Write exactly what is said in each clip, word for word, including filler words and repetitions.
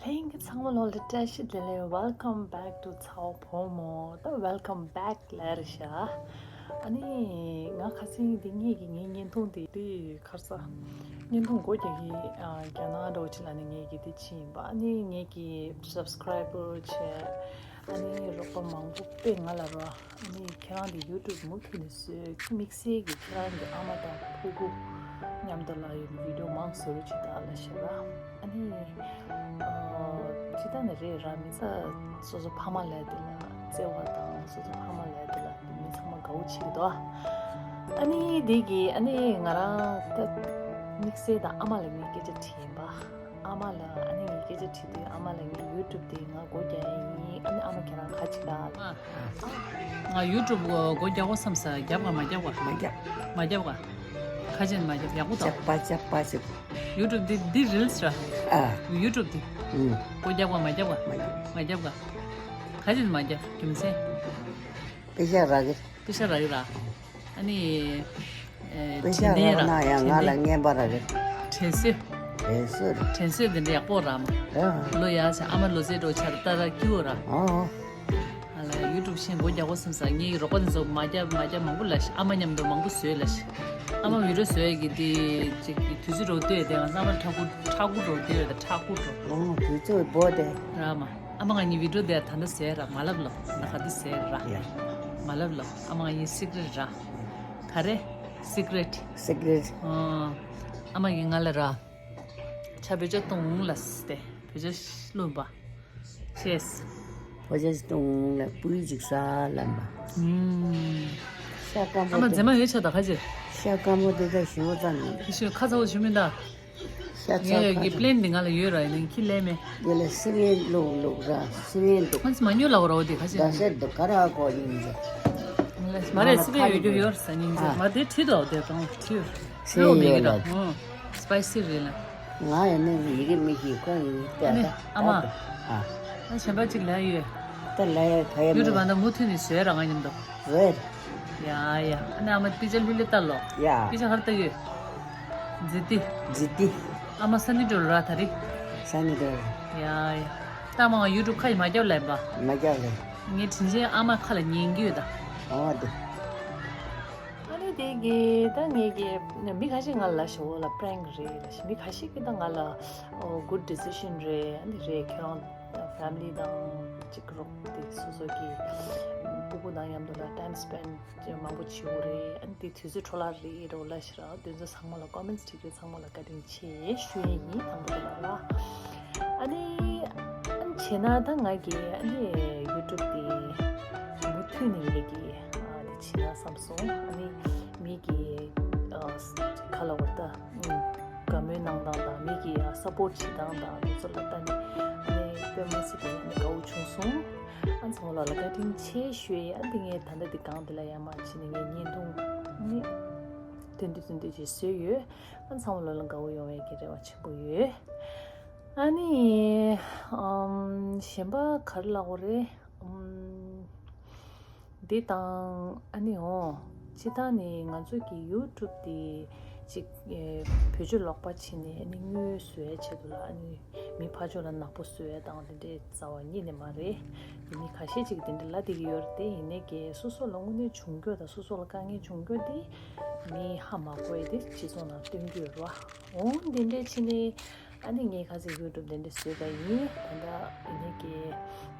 ཨིང་གི་ཚང་མ་ལོ་ལ་བཀྲ་ཤིས་བདེ་ལེགས། Welcome back to ཚ་བོ་བུ་མོ། ད་welcome back ལབ་རེད་ཤག་ཨ་ནི་ང་ཁ་སང་འདི་ངེད་ཀྱི་ངའི་བརྙན་ཐུང་དེ་དེ་ཁར་ས་བརྙན་ཐུང་སྒོ་རྒྱག་གི་ཨ་རྒྱ་ནག་འདྲ་བོ་ཅིག་ལ་ནི་ངེད་ཀྱི་དེ་ཕྱིན་ཡིན་པ། ཨ་ནི་ངེད་ཀྱི་subscriber བྱས། ཨ་ནི་རོགས་པ་མང་པོ་དཔེ་ང་ལ་རོ། ཨ་ནི་ཁྱེད་རང་གི་YouTube མུ་མཐུད་ནས་བཟོས། དམིགས་བསལ་གྱི་ཁྱེད་རང་གི་ཨ་མ་དང་ཕྲུ་གུ་མཉམ་དུ་ལ་ཡོད་video མང་བཟོ་རོགས་བྱེད་ད་ལ་ཞེས་ར། ཨ་ནི་ཨ་ཅི་ལྟར་ནས་རེད་ར། མི་ཚ་སོ་སོ་ཕ་མ་ལས་དེ་ལ་བརྩེ་བ་དང་སོ་སོ་ཕ་མ་ལས་དེ་ལ་མི་ཚང་མ་དགའ་བོ་བྱེད་ཀྱི་འདུག་ཨ་ནི་དེ་གི་ཨ་ནི་ང་རང་ད་དམིགས་བསལ་དང་ཨ་མ་ལ་ངས་སྐད་ཆ་དྲིས་ཡིན་པ། ཨ་མ་ལ་ཨ་ནི་ངས་སྐད་ཆ་དྲིས་དུས་ཨ་མ་ལ་ངའི་YouTube དེ་ང་སྒོ་རྒྱག་ཡ་ཡིན། ཨ་ནི་ཨ་མ་ཁྱེད་རང་ཁ་ཅིག་ལ། ང་YouTube སྒོ་རྒྱག་གོ་བསམ་ས། རྒྱབ་ག་མ་རྒྱབ་ག་མ་རྒྱབ། མ་རྒྱབ་ག་ཁ་ཅན་མ་རྒྱབ། ཡག་པོ་དང་། རྒྱབ་པ་རྒྱབ་པ་ཞིག YouTube འདི་འདི་reels ར། ཨ། YouTube འདི་ཨུ། སྒོ་རྒྱབ་ག་མ་རྒྱབ་ག་མ་རྒྱབ། མ་རྒྱབ་ག་ཁ་ཅན་མ་རྒྱབ། རྒྱུ་མཚན། པེ་ཤ་རག་གི། པེ་ཤ་རག་གི་ར། ཨ་ནི། ཨེ། པེ་ཤ་དྲི་ནས་རག་ར། ན་ཡང་ང་ལ་དྲན་རྔན་པ་རག་གི། དྲན་གསོས། དྲན་གསོས་རེད། དྲན་གསོས་འདི་འདྲ་ཡག་པོ་ར་མ། ཨ། ལོ་ཡ་ཆ་ཨ་མ་ལོ་ཚད་འགྲོ་ཆར་ལྟ་ར་སྐྱིད་པོ་ར། ཨ། ཨ་ལ་YouTube ཤེས་སྒོ་རྒྱག་གོ་བསམ་ས། ངའི་རོགས་པ་དེ་ཚོ་མ་རྒྱབ་མ་རྒྱབ་མང་པོ་ལ་ཤི། ཨ་མ་མཉམ་དུ་མང་པོ་བཟོས་ལ་ཤི། ཨ་མ་video བཟོས་ཀྱི་དེ་ཅིག་གི་དུས་ཚོད་འགྲོ་ལྟོས་དེ་ང་ཚང་མ་ཁྲ་ཁུ་ཁྲ་ཁུ་འགྲོ་དེ་རེད། ད་ཁྲ་ཁུ་འགྲོ། ཨོ་དུས་ཚོད་འགྲོ་དེ། ར་མ། ཨ་མ་ང་གཉིས་video དེ་ད་ལྟ་བཟོས་ར། མ་ལབ་ལབ་ན་ག་དུས་བཟོས་ར། ཡ། མ་ལབ་ལབ། ཨ་མ་ང་གཉིས་secret ར། ག་རེ། secret། secret། ཨ་མ་གིས་ང་ལ་ར། ཆ་བོད་ཇ་བཏུང་ལ་སྟེ་བོད་ཇ་བླུགས་པ། ཤེས། བོད་ཇ་བཏུང་ལ་སྤུས་ཅིག་ཟ་ལ་མ། ཤ་སྐམ་པོ། ཨ་མ་མཛེས་མ་ཡོད་ཆ་ད་ཁ་ཅིག་ཤ་སྐམ་པོ་དེ་ད་ཞུ་བ་ཙམ་མིན། ཤ་ཁ་ཚ་བོ་ཞུ་མིན་ད། ཤ་ཚ་ངས་ཀྱི་plan འདི་ང་ལ་ཡོད་ར། ཡིན་ནའི་ཁྱི་ལས་མེད། དེ་ལ་སི་པན་བླུགས་བླུགས་ར། སི་པན་འདུག་ང་ཚོ་མ་ཉོ་ལ་བ་ར་བ་དེ་ཁ་ཅིག་ད་སེར་འདུག་ག་ར་གོ་ཡིན་ཟེར། མ་རེད། སི་པན་ཡོད་རྒྱུ་ཡོད་ར་ས་ཉིན་ཟེར། མ་དེ་ཁྲིད་དོ་དེ་དང་ཁྲིད། སི་པན་ཡོད་ར། ཨོ། spicy རེད་ལ། ང་ཡང་ནི་ཡི་གེ་མི་ཤེས་ཁོ་ཡིན་ཏེ། ཨ་ནི་ཨ་མ། ཨ། ང་གཞན་པ་ཅིག་ལ་ཡོད། ད་ལ་ཡ་ག་ཡ་མི། ཡུ་ཊུབ་ཨ་ད་མུ་མཐུད་ནས་བཟོས་ར་ང་མཉམ་དུ། བཟོས། ཡ་ཡ། ཨ་ནི་ཨ་མ་པི་ཅ་ལྷུ་ལྷུ་ལྟ་ལོ། ཡ། པི་ཅ་གར་ལྟ་ཡོད། ཛི་ཏི། ཛི་ཏི། ཨ་མ་ས་ནི་འགྲོ་ར་ད་རི། ས་ནི་འགྲོ་ར། ཡ་ཡ། ད་མ་ང་ཡུ་ཊུབ་ཁ་ཡི་མ་རྒྱབ་ལ་ཡིན་པ། མ་རྒྱབ་ལ། ངས་དྲིན་ཆེན་ཨ་མ་ཁ་ལ་ཉན་གི་ཡོད་ད། ཨོ་དེ། ཨ་ནི་དེ་གི་ད་ངེད་ཀྱི་མི་ཁ་ཤས་ང་ལ་ཞོ་ལ་prank རེད་ལ་ཞིག་མི་ཁ་ཤས་ཀྱི་ད་ང་ལ་ཨོ་good decision རེད། ཨ་ནི་རེད། ཁྱོད་རང་family དང་གཅིག་རོགས་དེ་སོ་སོ་གི་སྤུ་གུ་དང་མཉམ་དུ་ལ་time spend མང་པོ་བྱེད་དགོས་རེད། ཨ་ནི་དེ་དུས་ཚོད་འཕྲོ་བརླག་རེད་རོགས་ལ་ཞིག་ར། དེ་ཚོ་ཚང་མ་ལ་comments བྲིས་རེད། ཚང་མ་ལ་བཀའ་དྲིན་ཆེ་ཞུ་ཡས་ཡིན། དང་པོ་དེ་ལ་ར། ཨ་ནི་ཨ་ནི་བྱས་ན་ད་ང་གི་ཨ་ནི་ཡུ་ཊུབ་དེ་མུ་མཐུད་ནས་ངེད་ཀྱི་ཨ་དེ་བྱེད་ན་བསམ་སོང་། ཨ་ནི་མི་གི་ཨ་ཁ་ལ་བར་ད་དགའ་མོས་གནང་སྟངས་དང་མི་གི་ཨ་support བྱེད་སྟངས་དང་དེ་ཚོ་ལ་ལྟ་ནས་ཨ་ནི་དཔེ་མི་སྲིད་པའི་ཨ་ནི་དགའ་བོ་བྱུང་སོང་། ཨ་ཚང་མ་ལ་ལ་བཀའ་དྲིན་ཆེ་ཞུ་ཡས། ཨ་འདི་ངས་ད་ལྟ་འདི་གང་འདི་ལ་ཡ་མ་བྱས་ནས་ངས་བརྙན་ཐུང་ནི་དོན་དུ་དོན་དུ་ཅིག་བཟོས་ཡོད། ཨ་ཚང་མ་ལ་ལ་དགའ་བོ་ཡོང་བའི་གི་རེ་བ་ཆེན་པོ་ཡོད། ཨ་ནི་ཨམ་གཞན་པ་ག་རེ་ལབ་དགོས་རེད། ཨམ་འདི་དང་ཨ་ནི་འོ་སྤྱིར་བཏང་ནི་ང་ཚོ་གི་ཡུ་ཊུབ་དེ་ཅིག་ཨེ་བེད་སྤྱོད་ལོག་པ་བྱས་ནས་ཨ་ནི་དངུལ་བཟོ་ཡའི་ཆེད་དུ་ལ་ཨ་ནི་མི་ཕར་ཕྱོགས་ལ་ནག་པོ་བཟོ་ཡ་དང་དེ་འདྲའི་རྩ་བ་ཉིད་ནས་མ་རེད། དེ་མི་ཁ་ཤས་ཅིག་དེ་འདྲ་ལབ་བསྡད་ཀྱི་ཡོད་རེད་དེ། ཡིན་ནའི་གི་སོ་སོ་ལ་དངོས་གནས་བྱུང་རྒྱུ་དང་སོ་སོ་ལ་དཀའ་ངལ་བྱུང་རྒྱུ་དེ་མི་ཧ་མ་གོ་ཡ་དེ་སྤྱི་ཚོགས་ནང་སྟོན་རྒྱུ་ཡོད་རེད་བ། འོང་དེ་འདྲའི་ཕྱི་ནས་ཨ་ནི་ངས་ཁ་སང་ཡུ་ཊུབ་དེ་འདྲ་བཟོས་པ་ཡིན། ད་ལྟ་ཡིན་ནའི་གི་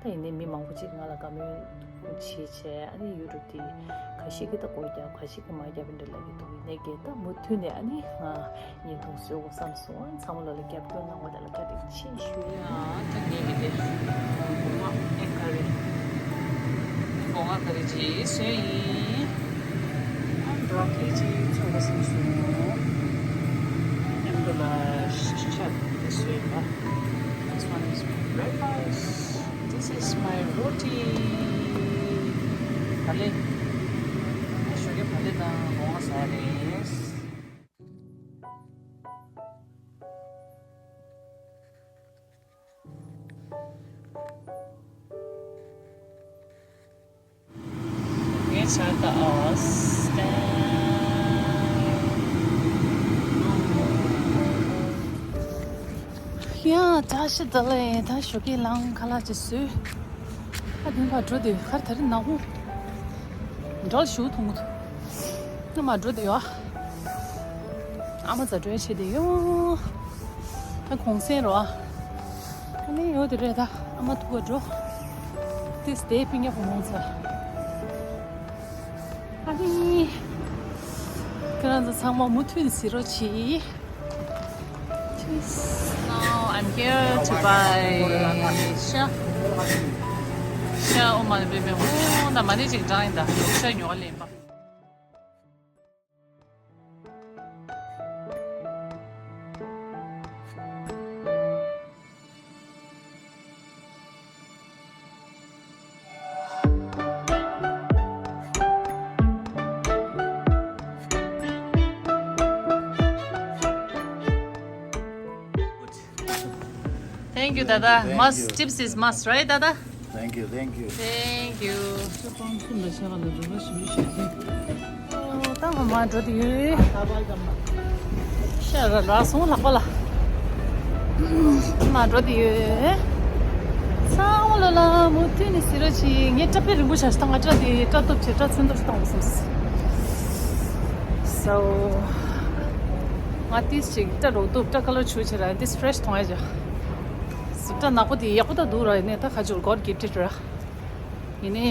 ད་ཡིན་ནའི་མི་མང་པོ་ཅིག་ང་ལ་དགའ་མོས་བྱས་བྱས་ཨ་ནི་ཡུ་ཊུབ་དེ་ཁ་ཤས་ཀྱིས་ད་སྒོ་རྒྱབ། ཁ་ཤས་ཀྱིས་མ་རྒྱབ་པ་འདྲ་ལབ་ཀྱི་འདུག་ཡིན་ནའི་གི་ད་མུ་མཐུད་ནས་ཨ་ནི་ང་བརྙན་ཐུང་བཟོ་དགོས་བསམ་སོང་། ཚང་མ་ལོ་ལ་རྒྱབ་སྐྱོར་གནང་བ་དེ་ལ་བཀའ་དྲིན་ཆེ་ཞུ་ཡ། ད་ངས་ཀྱི་དེ་སྒོ་ང་ཨེ་ཀ་རེ་སྒོ་ང་ཀ་རེ་ཅིག་བཟོས་ཡིན། ཨ་བྲོ་ཀི་ལི་ཅིག་འཚོལ་དགོས་བསམ་སོང་། མཉམ་དུ་ལ་ཤ་དེ་བཟོས་ཡིན་པ། This one is my breakfast. This is my roti. བག་ལེབ། ཞོགས་ཀའི་བག་ལེབ་དང་སྒོ་ང་ཟ་ཡ་རེད། ངའི་ཆ་ད་ཨ་སྟན། ཡ། བཀྲ་ཤིས་བདེ་ལེགས། ད་ཞོགས་ཀས་ལངས། ཁ་ལག་ཅིག་བཟོས། ཨ་དེ་ཕར་འགྲོ་དུས་ཁར་དེ་རིང་ནག་པོ་འགྲོ་ཞུ་ཐུང་ཐུང་། ཨ་མ་འགྲོ་དུས་ཡོ། ཨ་མ་ཛ་འགྲོ་བྱེད་དུ་ཡོ། ད་གུང་སེང་རོ། ཨ་ནི་ཡོ་དེ་རེད། ད་ཨ་མ་ཐུག་ག་འགྲོ། ཏིས་དེ་པིང་ཡ་བུ་མོ་ཚ། ཨ་ནི། ཁྱེད་རང་ཚོ་ཚང་མ་མུ་མཐུད་ནས་གཟིགས་རོགས་གྱིས། Now I'm here to buy ཤ། ཤ་ཨོ་མ་ལེ་པེ་པེ་ཧོ་ན་མ་ནི་ཅིག་འགྲང་ཡིན་ད། ཤ་ཉོ་ག་ལེན་པ། Thank you, Dada. Thank Must, you. Chips is must, right, Dada? Thank you, thank you. Thank you. ཨོ། ད་ང་མར་འགྲོ་དུས་ཡོད། ཤ་ར་ར་སོང་ལག་པ་ལ། མར་འགྲོ་དུས་ཡོད། ཚང་མ་ལོ་ལ་མུ་མཐུད་ནས་གཟིགས་རོགས་གྱིས། ངས་སྐྲ་དཔེ་རིང་པོ་བྱས་བཏང་། ང་སྐྲ་དེ་སྐྲ་གཏུབ་བྱས་སྐྲ་ཚོན་གཏུབ་བཏང་བ་སོང་། So ང་ཏིས་ཅིག་སྐྲ་རོག་གཏུབ། སྐྲ་ཁ་ལོ་ཆུ་བྱས་ར་ཏིས་ཕེ་རེ་ཤི་གཏོང་ཡ་བྱ། སྐྲ་ནག་པོ་དེ་ཡག་པོ་ད་འདུག་ར། ཡིན་ནའི་ད་ཁ་ཅིག་God gifted ར། ཡིན་ནའི་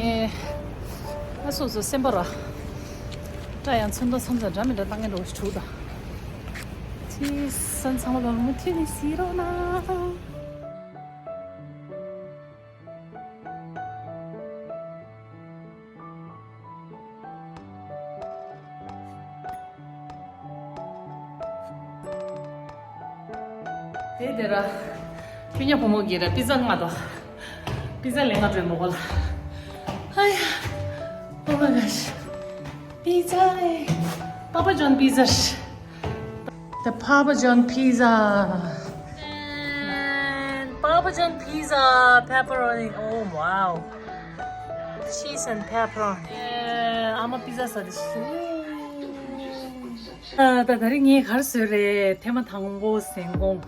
ཨ་སོ་སོ་སེམས་པ་ར། སྐྲ་ཡང་ཚོན་མདོག་མཚམས་མཚམས་འདྲ་མི་འདྲ་བཏང་མཁན་འདྲ་བོ་ཞིག་འདུག་ད། ཅི་སན་ཚང་མ་ལོ་མུ་མཐུད་ནས་གཟིགས་རོགས་གནང་། དེ་དེ་ར། ཁྱོད་ཉ་བུ་མོ་གིས་ར་པི་ཛ་མངགས་འདུག་པི་ཛ་ལེན་ག་འགྲོ་ཡིན་མོ་གོ་ལ། ཨ་ཡ། Oh my gosh. Pizza. Papa John pizza. The Papa John pizza. And Papa John pizza, pepperoni. Oh wow. Cheese and pepperoni. Yeah, I'm a pizza sadist. ད་ད་རིང་ངས་ག་རེ་བཟོས་རེད། ཐེངས་མ་དང་པོ་ཟན་གོང་།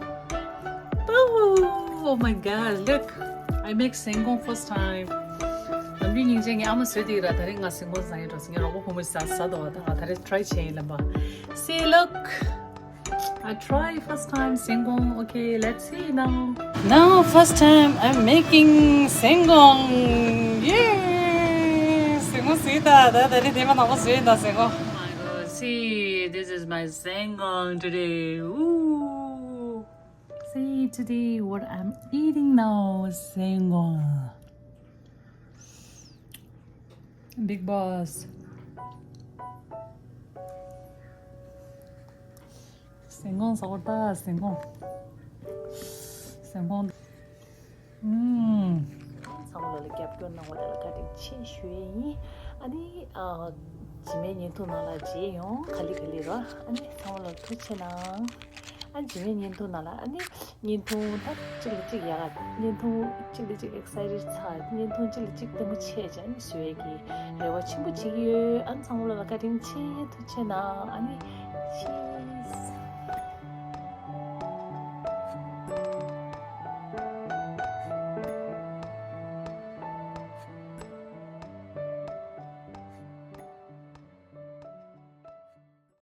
Oh my god, look. I make ཟན་གོང་first time. ནམ་རྒྱུན་སྙིང་རྗེ་ངའི་ཨ་མ་བཟོས་དེ་ར། ད་རིང་ང་ཟན་གོང་ཟ་ཡིན་འགྲོ་ཟེར། ངའི་རོགས་པ་བུ་མོས་ཟ་ཟ་འདུག་བ། ད་ང་ད་རེས་try བྱས་ཡིན་ལབ་པ། See, look. I try first time ཟན་གོང་། Okay, let's see now. Now first time I'm making ཟན་གོང་། Yeah. ཟན་གོང་ཟོས་ད། ད་ད་རེས་ཐེངས་མ་དང་པོ་ཟོས་ཡིན་ད་ཟན་གོང་། Oh my god, see, this is my ཟན་གོང་today. Ooh. See today what I'm eating now. ཟན་གོང་། Big boss. ཟན་གོང་ཟ་བར་ད་ཟན་གོང་། ཟན་གོང་། ཨུམ། ཚང་མ་ལ་ལ་རྒྱབ་སྐྱོར་གནང་བ་ལ་ལ་བཀའ་དྲིན་ཆེ་ཞུ་ཡས་ཡིན། ཨ་ནི་ཨ། རྗེས་མའི་བརྙན་ཐུང་ནང་ལ་མཇལ་ཡོང་། ག་ལེ་ག་ལེ་རོ། ཨ་ནི་ཚང་མ་ལ་ཐུགས་རྗེ་གནང་། ཨ། རྗེས་མའི་བརྙན་ཐུང་ནང་ལ། ཨ་ནི་བརྙན་ཐུང་ད་གཅིག་ལ་གཅིག་ཡག་ག་བརྙན་ཐུང་གཅིག་ལ་གཅིག་excited ཚ། བརྙན་ཐུང་གཅིག་ལ་གཅིག་ལྟད་མོ་ཆེ་བྱས་ནས་བཟོ་ཡས་ཀྱི་རེ་བ་ཆེན་པོ་བྱེད་ཀྱི་ཡོད། ཨ་ནི་ཚང་མ་ལ་ལ་བཀའ་དྲིན་ཆེ། ཐུགས་རྗེ་གནང་། ཨ་ནི་ཤི།